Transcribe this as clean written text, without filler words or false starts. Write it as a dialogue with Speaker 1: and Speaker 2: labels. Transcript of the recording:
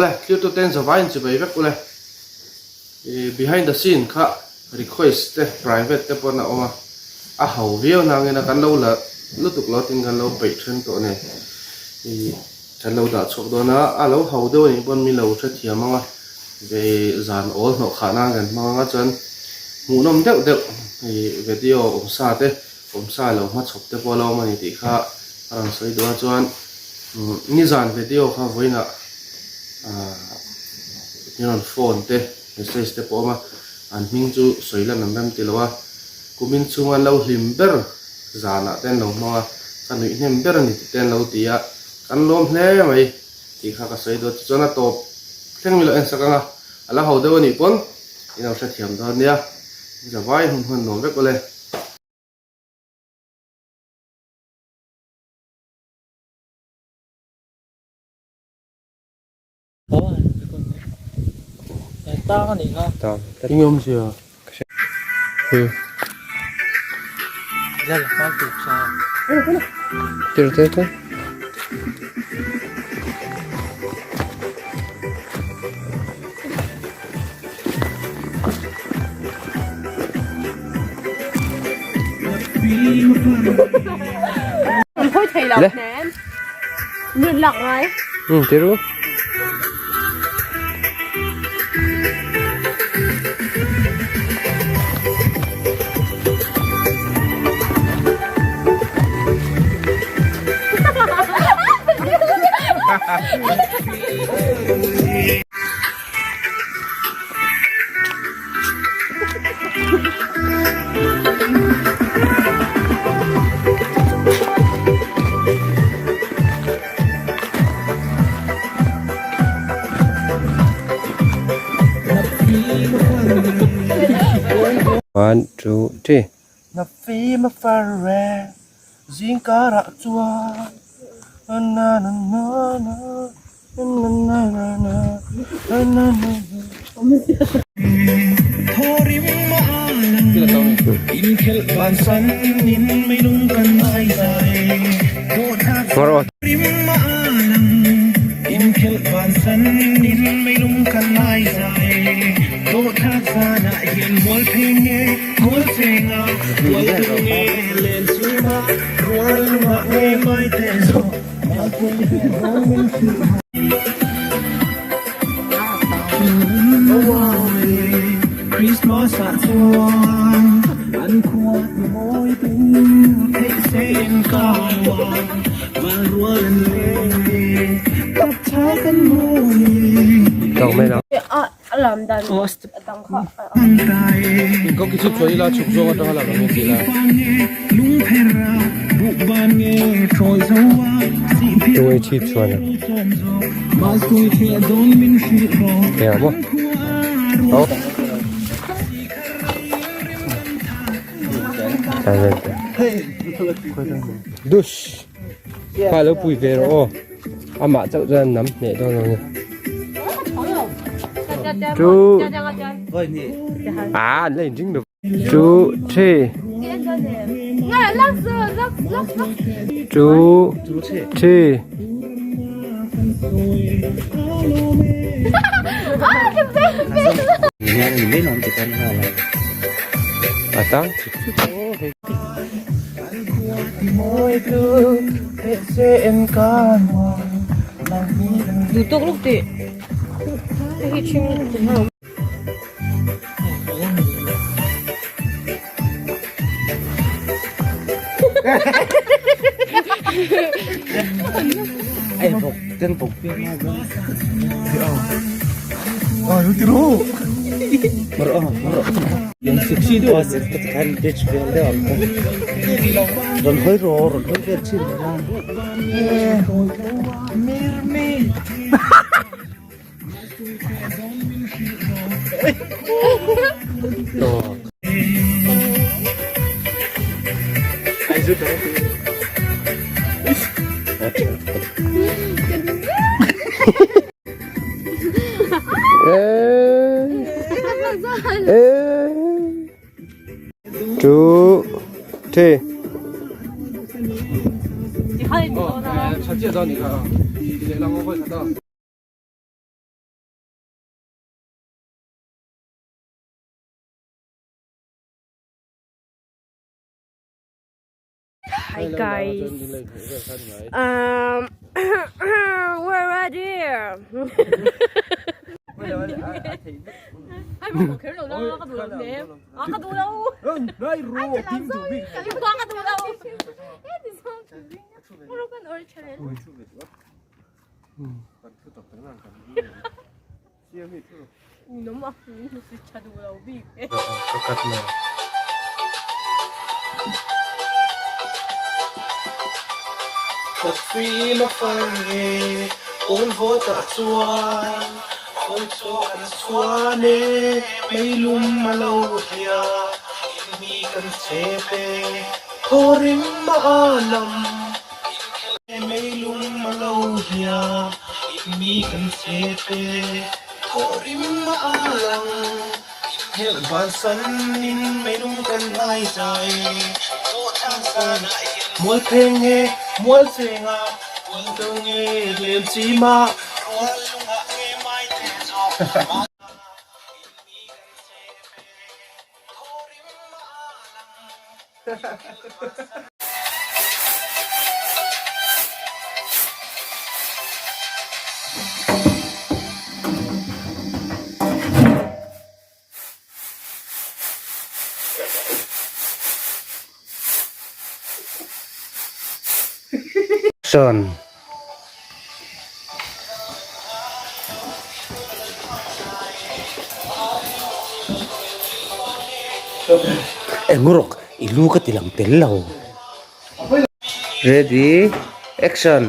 Speaker 1: Awle, thlir tuten zavai in chibai vek ule. Behind the scene kha request te private te pawn a awm a, a ho viau nangin a kan lo la lutuk lo tin kan lo peih then tawh nen ih kan lo dah chhuak dawn a, a lo ho deuh anih pawn mi lo hrethiam ang a, ve zan awl hnawh khah nan kan hmang ang a chuan hmuhnawm deuh deuh ih video awm sa te awm sa lo hmachhawp te pawh a lo awm a ni tih kha a rawn sawi duh a chuan nizan video kha vawiinah ah min rawn phone te message te pawh a awm a an hming chu sawi lan an rem ti lo a kumin chhunga lo hlim ber zanah te an lo hmang a ka nuih hnem ber a ni tih te an lo ti a kan lawm hle mai tih kha ka sawi duh a tichuan a tawp thleng mi lo en sak ang a a la ho deuh a nih pawn in lo hrethiam dawn nia zavai hun hman nuam vek awle. Eng awmzia?
Speaker 2: One, two, three.
Speaker 1: Na fim a far e zingkarah chuan na na na na
Speaker 2: Tuai chhip chuan a Eng maw Aw Dush Kha lo pui ve rawh aw Amah chauh chuan nam hneh dawn lo ni Two Ah an la inring lo Two three Two three A tang Two, three.
Speaker 3: Hi guys. Um, we're ready. Ai mà khéo lo la ka du lo ne. A ka du lo.
Speaker 2: Nai ro ting du bi.
Speaker 3: Ka ka du lo.
Speaker 1: Ka cut mai.
Speaker 4: Ka fim a far nge kawn vawt ah chuan khawi chaw kan chhuan e meilum a lo hlia in mi kan chep e thaw rim a lam in meilum a lo hlia in mi kan chep e thaw rim a lang Inhelh bansan in meinung kan ngai zai chaw thang san ah hian mual pheng nge mual cheng ah bual do nge lem chim ah rual lung ah nge mai te zawk mah in mi kan chep e thaw rim a lang inhelh bansan.
Speaker 2: Action. Enguruk i lu ka ti lang tel lo. Ready action.